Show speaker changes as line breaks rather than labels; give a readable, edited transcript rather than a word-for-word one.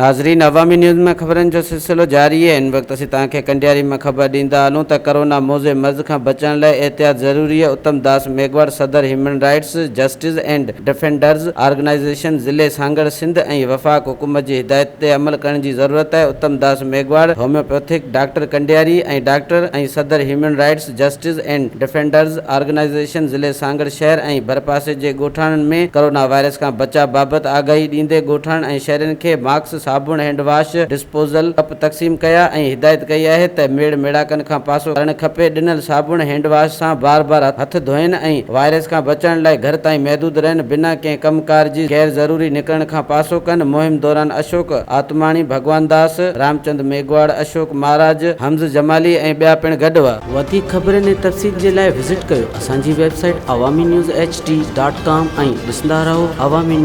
ناظرين عوامي نيوز ۾ خبرن جو سلسلو جاري آهي هن وقت اسين توهان کي ڪنڊياري مان خبر ڏيندا هلون ته ڪرونا موذي مرض کان بچڻ لاء احتياط ضروري آهي اتم داس ميگهواڙ صدر human rights justice and defenders organisation ضلعي سانگهڙ سنڌ ۽ وفاق حڪومت جي هدايت تي عمل ڪرڻ جي ضرورت آهي Uttam Das Meghwar homeopathic doctor Kandiaro ۽ doctor ۽ صدر human rights justice and defenders organisation ضلعي سانگهڙ شهر ۽ ڀرپاسي جي ڳوٺاڻن ۾ ڪرونا وائرس کان بچاء بابت آگاهي ڏيندي ڳوٺاڻن ۽ شهرين کي ماسڪ، صابڻ، هينڊ واش، ڊسپوزل ڪپ تقسيم ڪيا ۽ هدايت ڪئي آهي ته ميڙ ميڙاڪن کان پاسو ڪرڻ کپي، ڏنل صابڻ، هينڊ واش سان بار بار هٿ ڌوئن ۽ وائرس کان بچڻ لاء گهر تائين محدود رهن، بنا ڪنهن ڪم ڪار جي غير ضروري نڪرڻ کان پاسو ڪن، مهم دوران اشوڪ آتماڻي، ڀڳوان داس، رامچند ميگهواڙ، اشوڪ مهاراج، حمز جمالي ۽ ٻيا پڻ گڏ هئا. وڌيڪ خبرن ۽ تفصيل جي لاء وزٽ ڪيو اسان جي website Awami news H D dot com ۽ ڏسندا رهو عوامي.